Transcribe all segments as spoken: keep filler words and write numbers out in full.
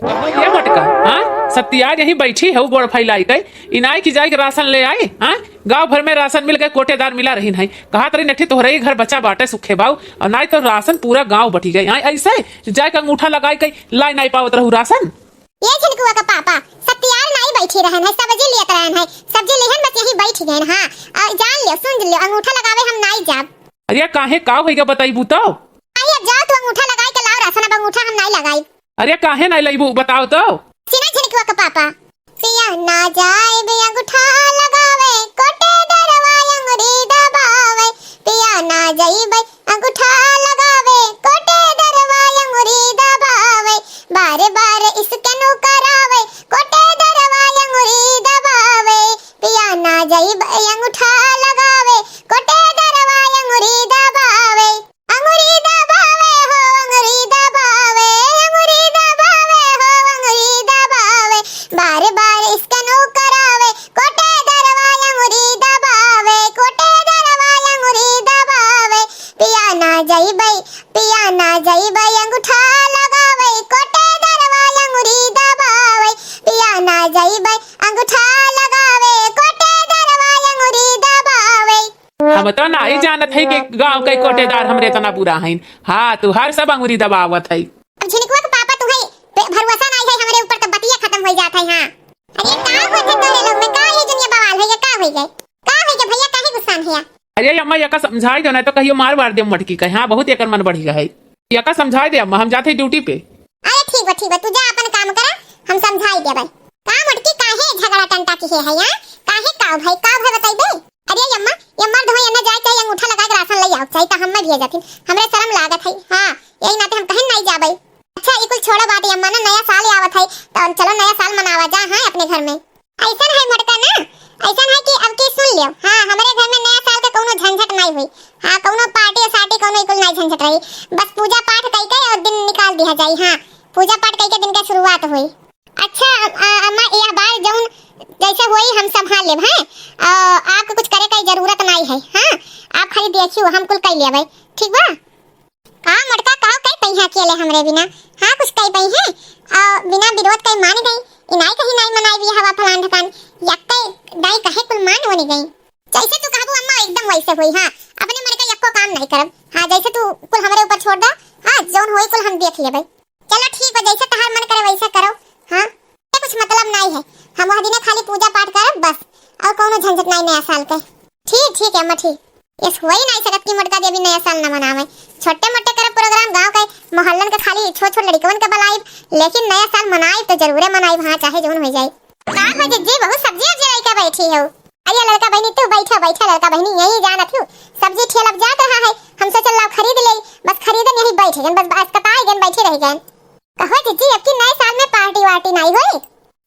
ये मोटका, हाँ? सत्तियार यहीं बैठी है, गोड़ फैलाई के। इनाई की जाए के राशन ले आई, हाँ? गाँव भर में राशन मिल गए, कोटेदार मिला रही नहीं। कहा तरी नठी तोहरे ही घर बचा बाटे सुखे बाऊ, और नाई तो राशन पूरा गाँव बटी गए। हाँ, ऐसे जाए के अंगूठा लगाई के लाई नाई पावत रहू राशन। ये झिनकुआ का पापा, सत्तियार नाई बैठी रहन है, सब्जी लियत रहन है, सब्जी लिहन बस यहीं बैठ गए। हाँ, और जान लियो, सुन लियो, अंगूठा लगावे हम नाई जाब। अरे काहे, का होइगा बताइबू तो? अरे अब जाओ तू अंगूठा लगाई के लाओ राशन, अब अंगूठा हम नाई लगाई। अरे काहे नाई लइबू बताओ तो? सिना झिनकुआ का पापा। पिया ना जाइबे अंगूठा लगावे, कोटेदारवा अंगुरी दबावे। पिया ना जाइबे अंगूठा लगावे, कोटेदारवा अंगुरी दबावे। बार बार इसके नु करावे, कोटेदारवा अंगुरी दबावे। पिया ना जाइबे अंगूठा लगावे, कोटेदारवा अंगुरी दबावे। अंगुरी दबावे हो, अंगुरी दबावे, अंगुरी दबावे हो, अंगुरी दबावे। बार बार इसका नु करावे, कोटेदारवा अंगुरी दबावे, कोटेदारवा अंगुरी दबावे। पिया ना जाइबे, पिया ना जाइबे अंगूठा लगावे, कोटेदारवा अंगुरी दबावे। पिया ना जाइबे अंगूठा लगावे, कोटेदारवा अंगुरी दबावे। हम तो नाई जानत है कि गाँव के कोटेदार हमरे इतना बुरा हइन। हाँ, तू हर सब अंगुरी दबावत है। अब झिनकुआ के पापा तुम्हें पे-, भरोसा नाई है हमरे ऊपर, तो बतिया खत्म हो जात है। हाँ, अरे का होत है तोरे लोग में, का ये दुनिया बवाल है, ये का होई गए, का होई गए भैया, काहे गुस्सा है? अरे अम्मा, यका समझाई दो, नहीं तो कहियो मार वार दे मटकी के। हाँ, बहुत एकर मन बढ़ी गए है। यका समझाई दे अम्मा, हम जाते ड्यूटी पे। अरे ठीक बा, ठीक बा, तू जा अपन काम करा, हम समझाई देबै। का मोटकी, काहे झगड़ा टंटा किहे है यहाँ? काहे काव भाई, काव भाई बताइबे? अरे ये अम्मा, ये मर्द हो, एन्ने जाए चाहे अंगूठा लगा के राशन ले आओ, चाहे तो हम्मे भेजथिन। हमरे शर्म लागत है। हाँ, यही नाते हम कहीं नहीं जाबै। अच्छा, ई कुल छोड़ो बात, ये अम्मा ना नया साल आवत है, तो चलो नया साल मनावा जा, हाँ, अपने घर में। ऐसन है मोटका ना, ऐसन है कि अब की सुन लियो, हाँ, हमरे घर में नया साल के कौनो झंझट नहीं हुई। हाँ, कौनो पार्टी सार्टी, कौनो ई कुल नहीं झंझट रही। बस पूजा पाठ कई के और दिन निकाल दिया जाई। हाँ, पूजा पाठ कई के दिन के शुरुआत हुई। अच्छा, अ-, अ-, अम्मा, यह बार जौन जैसे होई हम संभाल लेब, हैं? अ, आपके कुछ करे के जरूरत नाई है, हाँ? आप खाली देखियो, हम कुल कई लेबै, ठीक बा? का मोटका, का कई पइहा अकेले हमरे बिना? हाँ, कुछ कई पइहे? अ, बिना विरोध कई मान गई, ई नाई कहीं नाई मनाई भी हवा फलान ढकान, यक्के नाई कहे कुल मान वनी गई। जैसे तू कहबू अम्मा, एकदम वैसे होई, हाँ? अपने मन का यक्को काम नाई करब, हाँ? जैसे तू कुल हमरे ऊपर छोड़ दा, हाँ? जौन होई कुल हम देख लेबै। चलो ठीक बा, जैसे तहार मन करे वैसे करो। हाँ, ये कुछ मतलब नाई है, हम वह दिने खाली पूजा पाठ करब बस, और कौनो झंझट नाई नया साल के। ठीक, ठीक है अम्मा, ठीक। यस, होई नाई सकत कि मोटका देवी नया साल न मनावे। छोटे मोटे करब प्रोग्राम, गांव के मोहल्लन के खाली छोट छोट लड़कवन के बुलाइब, लेकिन नया साल मनाइब तो जरूरे मनाइब, हाँ, चाहे जौन हो जाए। का हो जिज्जी, बहुत सब्जी उब्जी लेके बैठी हो? अरे लड़का बहिनी, तू बैठा, बैठा लड़का बहिनी, यही जानत हूँ, सब्जी ठेलब जात रहा है, हम सोचल लाओ खरीद ले, बस खरीदन यही बैठ गन, बस, बस कताई गन, बैठे रह गन। कहो जिज्जी, अब की नए साल में पार्टी वार्टी नाई होई?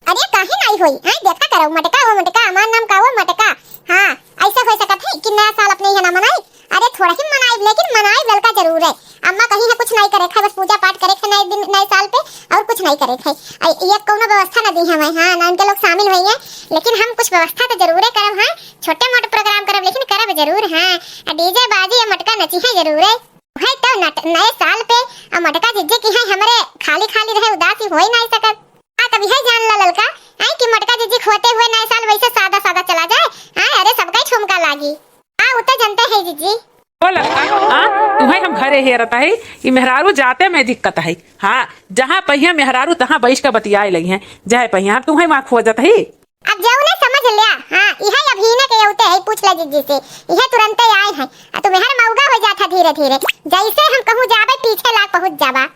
अरे काहे नाई होई? हैं, देखा करो, मटका हो मटका, हमार नाम का हो मटका। हाँ, ऐसे हो सकत है कि नया साल अपने यहाँ ना मनाई? अरे थोड़ा ही मनाई, लेकिन मनाई ललका जरूर है। अम्मा कहीं है कुछ नाई करे है, बस पूजा पाठ करे है नए दिन, नए साल पे, और कुछ नाई करे है। आ, ये कौनो व्यवस्था ना दी हमें, हाँ, ना उनके लोग शामिल हुई हैं, लेकिन हम कुछ व्यवस्था तो जरूरे करब, हाँ, छोटे मोटे प्रोग्राम करब, लेकिन करब जरूर, हाँ। आ, डीजे बाजी या मटका नची है जरूर है। वही तो नट-, नए साल पे आ, मटका जिज्जी की है, हमरे खाली खाली रहे, उदासी हो ही नहीं सकत। आ, तब यह जान ला ललका, हैं, कि मटका जिज्जी खोते हुए नए साल वैसे सादा सादा चला जाए, हैं, अरे सबका ही ठुमका लागी। आ, उ तो जनते है जिज्जी। ओ ललका, हाँ, तुम्हें हम घरे हेरत है, ई मेहरारू जाते में दिक्कत है। हाँ, जहाँ पहिया मेहरारू तहाँ बैठ के बतियाए लगी हैं, जाए पहिया हम तुम्हें वहाँ खोजत है। अब जौने समझ लिया, हाँ, इहे अभीने के औते है, पूछ ले जिज्जी से, इहे तुरंते आए हैं। आ तुम्हें हर मौगा हो जाता धीरे धीरे, जैसे हम कहूँ जाबे पीछे लाग पहुँच जाबा।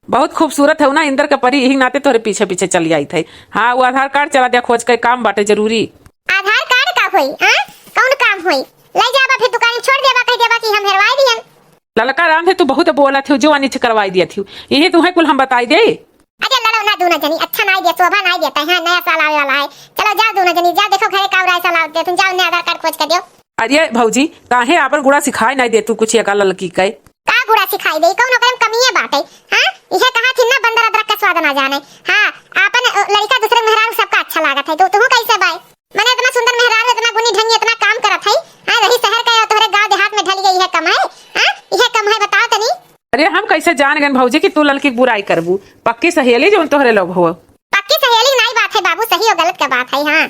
बहुत खूबसूरत है ना इंदर का परी, यही नाते तोहरे पीछे पीछे चली आई थे। हाँ, वो आधार कार्ड चला दिया, खोज के काम बाटे जरूरी। आधार कार्ड का होई, हाँ? कौन काम होई? ले जाबा फिर दुकान छोड़ देबा, कह देबा कि हम हेरवाई दियन। ललका राम है, तू बहुत बोलत हो, जो अनिच करवाई दिया थी, यही तुम्हें कुल हम बताई दे। अरे लड़ो ना दूनो जनी, अच्छा नाई दिया, शोभा नाई देता है, हाँ, नया साल आवे वाला है। चलो जाओ दूनो जनी, जाओ देखो घरे का राय सलाह दे, तुम जाओ ने आधार कार्ड खोज के दियो। अरे भौजी, काहे आपन गुड़ा सिखाए नाई दे तू कुछ एका ललकी के? का गुड़ा सिखाई दे, कौन ओकरे में कमिये बाटे? हाँ, इहे कहा थी ना, बंदर अदरक का स्वाद ना जाने। हाँ, आपन, अ, लड़का दूसरे मेहरारू सबका अच्छा लागत है, तो तुहू कैसे बाय? मने इतना सुंदर मेहरारू, इतना गुनी ढंगी, इतना काम करत है, हाँ, रही शहर का, तोहरे गाँव देहात में ढल गई, इहे कम है? हाँ, इहे कम है, बताओ तनी। अरे हम कैसे जान गन भौजी कि तू ललकी के बुराई करबू। पक्की सहेली जौन तोहरे लोग हो। पक्की सहेली नाई बात है बाबू, सही और गलत का बात है। हाँ,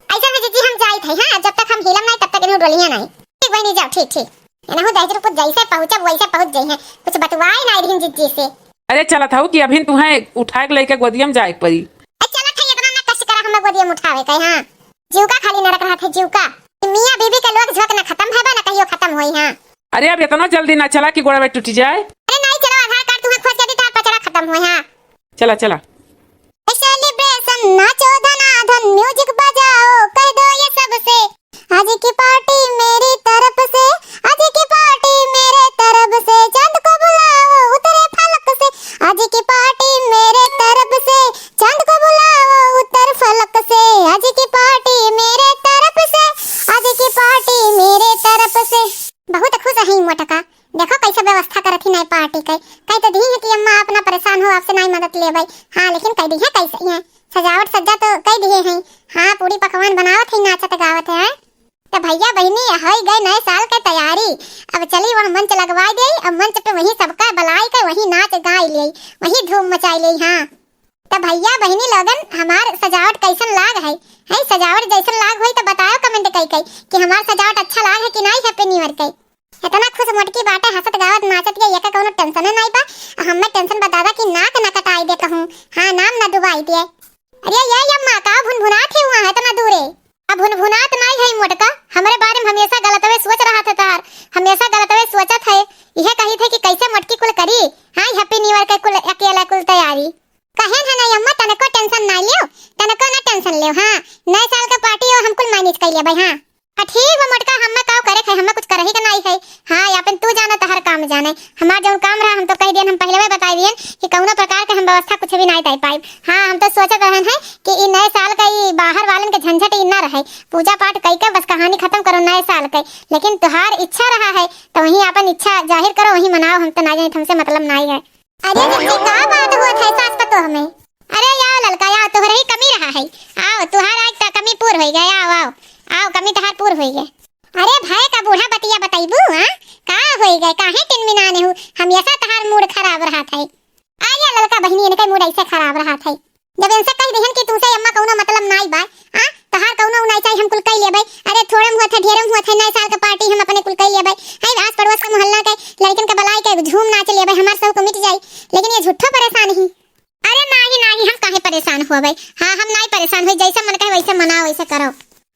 ऐसा है जीजी, हम जाइत है। हाँ, जब तक हम हिलम नाई, तब तक इन्हू डोलिया नाई। ठीक बहिनी, जाओ, ठीक, ठीक। इन्हू दहेज रुपो जैसे पहुँचब, वैसे पहुँच जाई हैं। कुछ बतवाए नाई रहीन जीजी से। अरे चलत हऊ कि अभिन तुहें उठाए के लइके गोदिया में जाए के पड़ी। ए, चलत है, इतना ना कष्ट करा हमें गोदिया में उठावे के, हाँ। जीव का खाली नरक रहत है, जीव का। मियाँ बीबी के लोग झोंक ना खत्म है बा, ना कहियो खत्म होई, हाँ। अरे अब इतना जल्दी ना चला कि गोड़वा टूट जाए। अरे नाई चलो, आधार कार्ड तुहें खोज के दी, तार पचड़ा खत्म होई, हाँ। चला, चला। Celebration नाचो धनाधन, music बजाओ, कह दो ये सबसे, आज की party मेरी तरफ से, आज की party मेरे तरफ से, चांद को बुलाओ उतरे फलक से, आज की party मेरे तरफ से, चांद को बुलाओ उत्तर फलक से, आज की party मेरे तरफ से, आज की party मेरे तरफ से। बहुत खुश है मोटका। देखो कैसे व्यवस्था करत ही नए पार्टी के। कह तो दी है कि अम्मा आप ना परेशान हो, आपसे नाई मदद लेबै। हाँ, लेकिन कह दी है कैसे ही है। सजावट सज्जा तो कह दिए हैं। हाँ, पूरी पकवान बनावत है, नाचत गावत है। तो भैया बहिनी, होई गए नए साल के तैयारी। अब चली वहाँ मंच लगवाई दे, अब मंच पे वहीं सबका बुलाई के वहीं नाच गाई ले, वहीं धूम मचाई ले। हाँ, तो भैया बहिनी लोगन, हमार सजावट कैसन लाग है? है सजावट जैसन लाग होई तो बताओ comment कई कई कि हमार सजावट अच्छा लाग है कि नाई Happy New Year के। इतना खुश मोटकी बाटे, हंसत गावत नाचत के, एका कौनो tension नाई बा। आ हमें tension बता दा कि नाक ना कटाई दे कहूँ, हाँ, नाम ना डुबाई दे। अरे ये अम्मा, का भुनभुनात है वहाँ इतना दूरे? अब भुनभुनात नाई है मोटका, हमरे बारे में हमेशा गलतवे सोच रहा था तार, हमेशा गलतवे सोचत है। यह कही थे कि कैसे मोटकी कुल करी, हाँ, Happy New Year के कुल अकेला कुल तैयारी। कहेन है ना अम्मा, तनको tension ना लियो, तनको ना tension लियो। हाँ, नए साल का party हो, हम कुल manage कर लेबै। हाँ, हाँ, ठीक बा मोटका, हम्मे काव करे है, हम्मे कुछ करही का नाई है। हाँ, आपन तू जाना, तहर काम जाने, हमार जौन काम रहा, हम तो कह दियन, हम पहले भी बताई दियन कि कौनो प्रकार के हम व्यवस्था कुछ भी नाई दे पाइब। हाँ, हम तो सोचत रहन है कि ई नए साल का ई बाहर वालन के झंझट ई ना रहे, पूजा पाठ कई के बस कहानी खत्म करो नए साल के, लेकिन तुहार इच्छा रहा है तो वहीं आपन इच्छा जाहिर करो, वहीं मनाओ, हम तो ना जानी, हमसे मतलब नाई है। अरे जिज्जी, का बात हुआ था सास पतोह में? अरे आओ ललका, आओ, तोहरे ही कमी रहा है। आओ, तुहार आज त कमी पूर होई गए, आओ, आओ, आओ, कमी तहार पूर होई गए। अरे भय का बूढ़ा बतिया बताइबू, हाँ? का होई गए, काहे टिनमिनाने हूँ? हमेशा तहार mood खराब रहत है। आ या ललका बहिनी, इनके mood ऐसे खराब रहत है। जब इनसे कह दिहन कि तुमसे अम्मा कौनो मतलब नाई बा, आ? तहार कौनो नाई चाही, हम कुल कई लेबै। अरे थोड़े में हुआ था, ढेरे में हुआ था, नए साल का party हम अपने कुल कई लेबै। है आस पड़ोस के मोहल्ला के लड़कन के बुलाई के झूम नाच लेबै, हमार सब को मिट जाई। लेकिन ये झूठो परेशान ही। अरे नाही, नाही, हम काहे परेशान होबै? हाँ, हम नाही परेशान होई, जैसे मन कहे वैसे मनाओ, वैसे करो।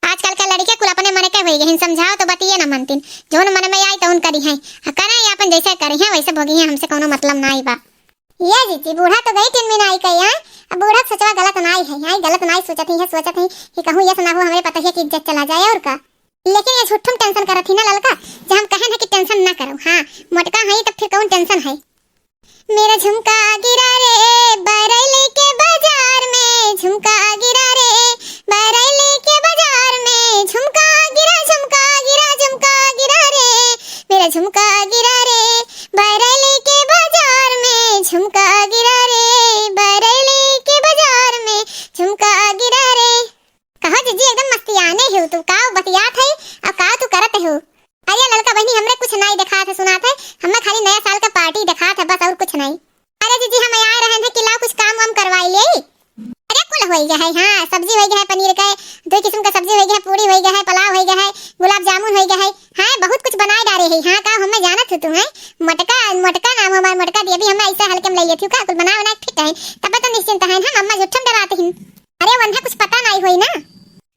आजकल के लड़के कुल अपने मन के होई गए, समझाओ तो बतिये ना मनतीन, जौन मन में आई तौन करी हैं। हाँ, करें ये अपन जैसे करी हैं, वैसे भोगी हैं, हमसे कौनो मतलब नाही बा। ये जीजी, बूढ़ा तो गई टिनमिनाई के, हैं? अब बूढ़ा के सोचवा गलत नाई है, हैं? गलत नाई सोचत ही है, सोचत ही कि कहूँ ये सुना हो हमरे पतोहिया की इज्जत चला जाए और का। लेकिन ये झूठम tension करत ही ना ललका, जे हम कहन है कि tension ना करो। हाँ, मोटका है तो फिर कौन tension है? मेरा झुमका गिरा रे बरैली के बाजार में, झुमका गिरा रे बरैली के बाजार में, झुमका गिरा, झुमका गिरा, झुमका गिरा रे, मेरा झुमका गिरा रे बरैली के बाजार में, झुमका गिरा रे बरैली के बाजार में, झुमका गिरा रे। कहो जीजी, एकदम मस्तियाने हो तू, का बतियात है और का तू करत हो? अरे ललका बहिनी, हमरे कुछ नाई देखात है, सुनात है, हमें खाली नया साल का party देखात है बस, और कुछ नाई। अरे जीजी, हम आए रहन है कि लाओ कुछ काम वाम करवाई ले। अरे कुल होई गया है, हाँ, सब्जी होई गया है, पनीर का दो किस्म का सब्जी होई गया है, पूरी होई गया है, पुलाव होई गया है, गुलाब जामुन होई गया है, हाँ, बहुत कुछ बनाए डारे है। हाँ, का हमें जानत हो तू, हैं? मोटका, मोटका नाम हमार मोटका देवी, हमें ऐसे हल्के में ले लेती हूँ का? कुल बना बना के फिट है, तब तो निश्चिंत है हम, अम्मा झूठम डराते हैं। अरे वन्हे कुछ पता नाई होई ना।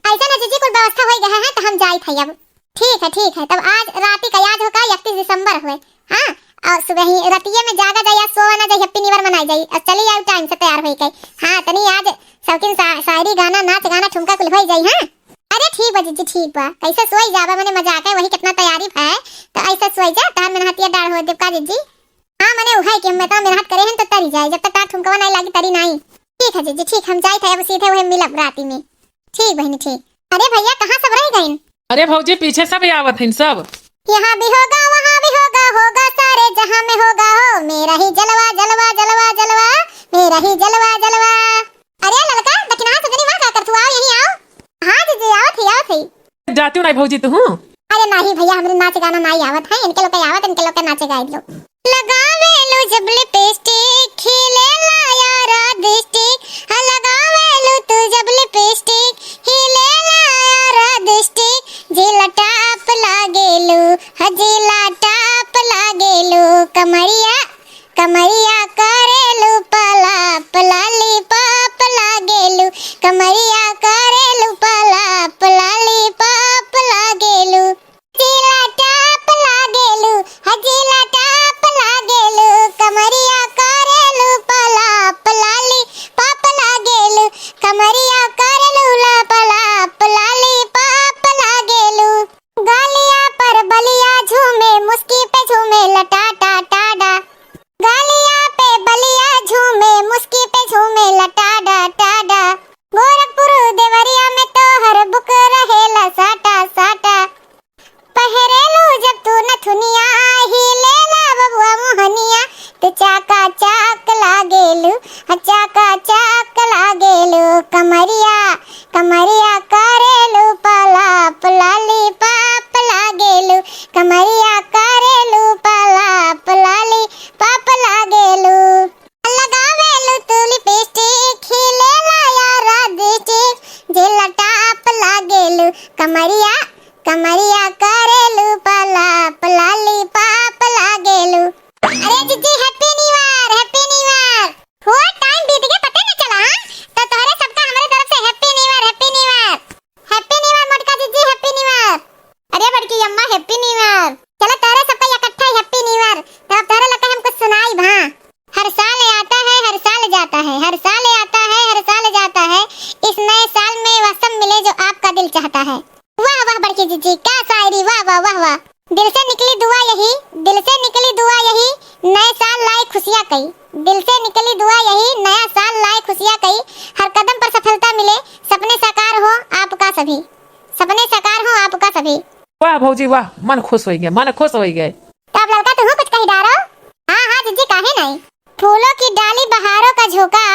ऐसे ना जीजी, कुल व्यवस्था होई गया है तो हम जाइत है अब। ठीक है, ठीक है, तब आज राती का याद हो का इकतीस दिसंबर हुए। हाँ, और सुबह ही रतिये में जागा जाई, आज सोवा ना जाई, Happy New Year मनाई जाई। और चली जाओ time से तैयार होई के। हाँ, तनी आज शौकीन शा-, शायरी गाना, नाच गाना, ठुमका कुल होई जाई। हाँ, अरे ठीक बा जीजी, ठीक बा। कैसे सोई जाबा, मने मजाक है, वही कितना तैयारी है, तो ऐसे सोई जा, तार में हतिया डाढ़ हो देव का जीजी। हाँ, मने उहे कि हम इतना मेहनत करे हैं तो तरी जाए, जब तक तार ठुमकवा नहीं लागी तरी नहीं। ठीक है जीजी, ठीक, हम जाइत है अब सीधे वही मिलब राती में। ठीक बहिनी, ठीक। अरे भैया, कहाँ सब रह गइन? अरे भौजी, पीछे सब आवत हइन सब। यहाँ भी होगा, वहाँ भी होगा, होगा सारे जहाँ में होगा हो, मेरा ही जलवा, जलवा, जलवा, जलवा, मेरा ही जलवा, जलवा। अरे ललका, दखिनहा सजनी माँ का करथू, आओ यहीं आओ। हाँ जीजी, आवत ही, आवत ही। जाती हूँ नहीं भौजी तू हूँ। अरे नहीं भैया, हमरे नाच गाना नहीं आवत है, इनके लोग के आवत, इनके लोग के नाचे गाए लो। लगावेलू जब लिपस्टिक, खिलेला यारा दृष्टिक। हाँ, लगावेलू तू जब लिपस्टिक, खिलेला यारा दृष्टिक। जिला टॉप लागेलू, हाँ, जिला टॉप लागेलू। कमरिया, कमरिया करेलू पलाप, लॉलीपॉप लागेलू। कमरिया करेलू पलाप, लॉलीपॉप लागेलू। जिला टॉप लागेलू, हाँ, जिला टॉप लागेलू। कमरिया करेलू पलाप, लॉलीपॉप लागेलू। कमरिया करेलू ला पलाप, लॉलीपॉप लागेलू। गालिया पर बलिया झूमे, मुस्की पे झूमे लटा टा टा डा। गालिया पे बलिया झूमे, मुस्की पे झूमे लटा डा टा डा। गोरखपुर देवरिया में तोहर बुक रहेला साटा साटा। पहरेलू जब तू नथुनिया, हिलेला बबुआ मोहनिया। तू चाका चाक लागेलू, हाँ, चाका चाक लागेलू। कमरिया, कमरिया करेलू पलाप, लॉलीपॉप लागेलू। कमरिया करेलू पलाप, लॉलीपॉप लागेलू। लगावेलू तू लिपस्टिक, खिलेला यारा दृष्टिक। जिला टॉप लागेलू। कमरिया, कमरिया करेलू पलाप, लॉलीपॉप लागेलू। अरे जीजी, Happy New Year, Happy New Year। हो, time बीत गया, पते न चला, हाँ? तो तोहरे सबका हमरे तरफ से Happy New Year, Happy New Year। Happy New Year मोटका जीजी, Happy New Year। अरे बड़की अम्मा, Happy New Year। चलो, तोहरे सबका इकट्ठा ही Happy New Year। तो अब तोहरे लोग के हम कुछ सुनाई भा। हर साल आता है, हर साल जाता है, हर साल आता है, हर साल जाता है। इस नए साल में वह सब मिले जो आपका दिल चाहता है। वाह, वाह, बड़की जीजी, क्या शायरी, वाह, वाह, वाह, वाह। दिल से निकली दुआ यही, दिल से निकली दुआ यही, नए साल लाए खुशियाँ कई। दिल से निकली दुआ यही, नया साल लाए खुशियाँ कई। हर कदम पर सफलता मिले, सपने साकार हो आपका सभी, सपने साकार हो आपका सभी। वाह भौजी वाह, मन खुश होइ गए, मन खुश होइ गए। तब ललका तुहू कुछ कही डारो। हाँ, हाँ, जीजी, काहे नहीं। फूलों की डाली बहारों का झोंका,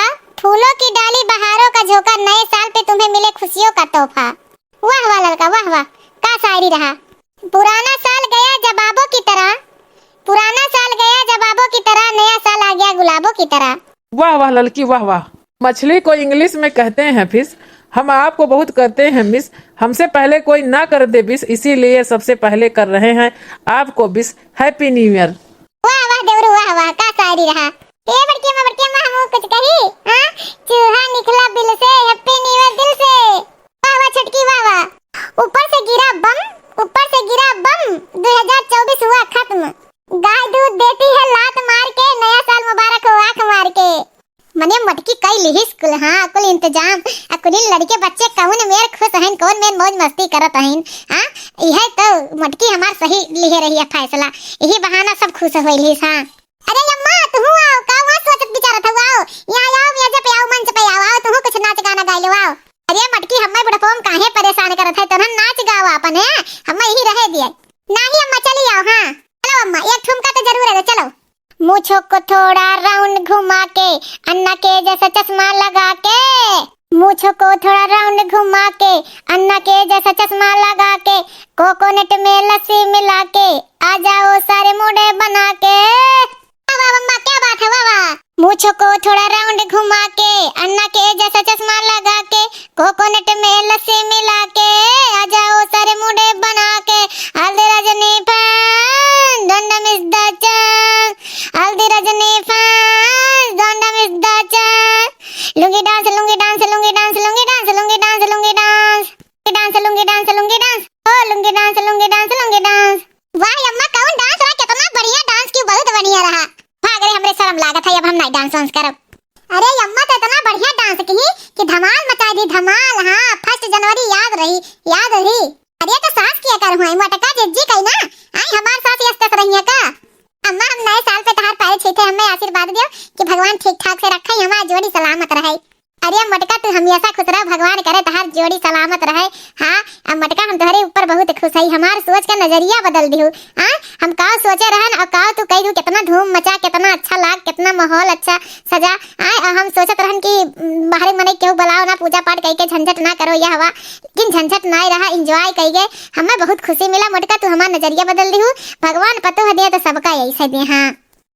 फूलों की डाली बहारों का झोंका, नए साल पे तुम्हें मिले खुशियों का तोहफा। वाह, वाह ललका, वाह, वाह, का शायरी रहा। पुराना साल गया जवाबों की तरह, पुराना साल गया जवाबों की तरह, नया साल आ गया गुलाबों की तरह। वाह, वाह ललकी, वाह, वाह। मछली को English में कहते हैं fish, हम आपको बहुत करते हैं miss, हमसे पहले कोई ना कर दे wish, इसीलिए सबसे पहले कर रहे हैं आपको wish, Happy New Year। वाह, वाह देवरू, वाह, वाह, का शायरी रहा। ए बड़की अम्मा, बड़की अम्मा, हमहू कुछ कही, हाँ? चूहा निकला बिल से, Happy New Year दिल से। वाह, वाह छोटकी, वाह, वाह। ऊपर से गिरा बम, ऊपर से गिरा बम, दो हज़ार चउबीस हुआ खत्म। गाय दूध देती है लात मार के, नया साल मुबारक हो आँख मार के। मने मोटकी कई लिहिस कुल, हाँ, कुल इंतजाम। आ कुलिन लड़के बच्चे कौन मेर खुश हइन, कौन मेर मौज मस्ती करत हइन, हाँ? इहे तो मोटकी हमार सही लिहे रही है फैसला, यही बहाना सब खुश होइल हिस, हाँ। अरे अम्मा, तुहू आओ, का वहाँ सोचत विचारत हऊ, आओ, यहाँ आओ, मेज पे आओ, मंच पे आओ, आओ, तुहू कुछ नाच गाना गाइ लो, आओ। अरे मटकी, हम्मे बुढ़पो में काहे परेशान करत है, तोहन नाच गाओ आपन, हैं? हम्मे यही रहे दिए। नाही अम्मा, चली आओ, हाँ। चलो अम्मा, एक ठुमका तो जरूर है, चलो। मूछों को थोड़ा round घुमा के, अन्ना के जैसा चश्मा लगा के। मूछों को थोड़ा round घुमा के, अन्ना के जैसा चश्मा लगा के, कोकोनट में लस्सी मिला के, आ जाओ सारे मूड़े बना के। वाह, वाह, अम्मा, क्या बात है, वाह, वाह। मूछों को थोड़ा round घुमा के, अन्ना के जैसा चश्मा लगा के, कोकोनट में लस्सी मिला के, आ जाओ सारे मूड़े बना के। All the Rajani fans, don't miss the chance. All the Rajani fans, don't miss the chance. लुंगी dance, लुंगी dance, लुंगी dance, लुंगी dance, लुंगी dance, लुंगी dance। Dance, लुंगी dance, लुंगी dance, ओ लुंगी dance, लुंगी dance, लुंगी dance। वाह अम्मा, कौन dance रहा, कितना बढ़िया dance की, बहुत बढ़िया रहा। भाग रे, हमरे शर्म लागत है, अब हम नहीं dance वांस करब। अरे अम्मा, तो इतना बढ़िया dance की कि धमाल मचा दी, धमाल। हाँ, first जनवरी याद रही, याद रही। अरे तो सास किया कर हुआ, मटका जिज्जी कही ना, आई हमार सास यस तस रही है का? अम्मा, हम नए साल पे तहार पैर छीते, हमें आशीर्वाद दियो कि भगवान ठीक ठाक से रखे, हमार जोड़ी सलामत रहे। अरे मटका, तू हमेशा खुश रह, भगवान करे तहार जोड़ी सलामत रहे। हाँ, अब मटका, हम तोहरे ऊपर बहुत खुश हई, हमार सोच का नजरिया बदल दिहू। हाँ, हम काव सोचे रहन और काव तू कह दू, कितना धूम मचा, कितना अच्छा लाग, कितना माहौल अच्छा सजा। आए, और हम सोचत रहन कि, उम, बाहरे मने केहू बुलाओ ना, पूजा पाठ कई के झंझट ना करो, यह हवा, लेकिन झंझट ना रहा, enjoy कई गए। हमें बहुत खुशी मिला मोटका, तू हमार नजरिया बदल दिहू। भगवान पतोह दे तो सबका ऐसे दे। हाँ।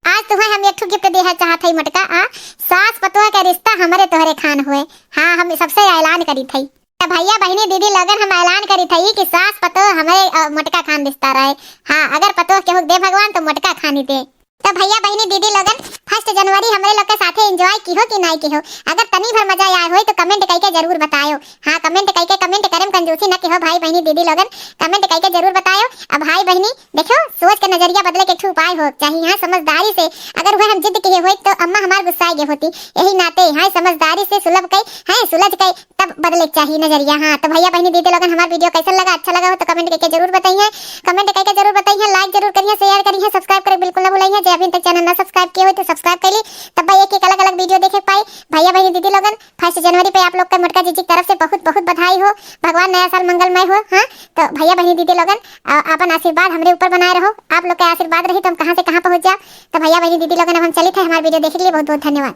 आज तुहैं हम एक ठो gift देहे चाहत हई मोटका, आ, सास पतोह के रिश्ता हमरे तोहरे खान होए। हाँ, हम सबसे ऐलान करित हई। त भैया बहिनी दीदी लोगन, हम ऐलान करित हई कि सास पतोह हमरे, अ, मोटका खान रिश्ता रहे। हाँ, अगर पतोह केहू के दे भगवान तो मोटका खानी दे। त भैया बहिनी दीदी लोगन, first जनवरी हमरे लोग के साथे enjoy किहो कि नाई किहो? अगर तनी भर मजा आए होई तो comment कइके जरूर बतायो। हाँ, comment कइके, comment करे में कंजूसी न किहो भाई बहिनी दीदी लोगन, comment कइके जरूर बतायो। अब भाई बहिनी देखो, सोच के नजरिया बदले के एक ठो उपाय हो चाही। हाँ, समझदारी से, अगर वह हम जिद किहे होई तो अम्मा हमार गुस्साए गे होती। यही नाते, हाँ, समझदारी से सुलभ कई, हाँ, सुलझ कई, तब बदले के चाही नजरिया। हाँ, तो भैया बहिनी दीदी लोगन, हमार video कैसन लगा, अच्छा लगा हो तो comment कइके जरूर बताइए, comment कइके जरूर बताइए, like जरूर करिए, share करिए, subscribe करे बिल्कुल ना भुलाइए। जे अभी तक channel ना subscribe किहे होई तो subscribe कर ली, तब भाई एक एक अलग अलग video देखे के पाई। भैया बहिनी दीदी लोगन, first जनवरी पे आप लोग के मोटका जीजी की तरफ से बहुत बहुत बधाई हो। भगवान नया साल मंगलमय हो। हाँ, तो भैया बहिनी दीदी लोगन, अ, आपन आशीर्वाद हमरे ऊपर बनाए रहो। आप लोग के आशीर्वाद रही तो हम कहाँ से कहाँ पहुँच जाब। तो भैया बहिनी दीदी लोगन, अब हम चलित है, हमार video देखे के लिए बहुत बहुत धन्यवाद।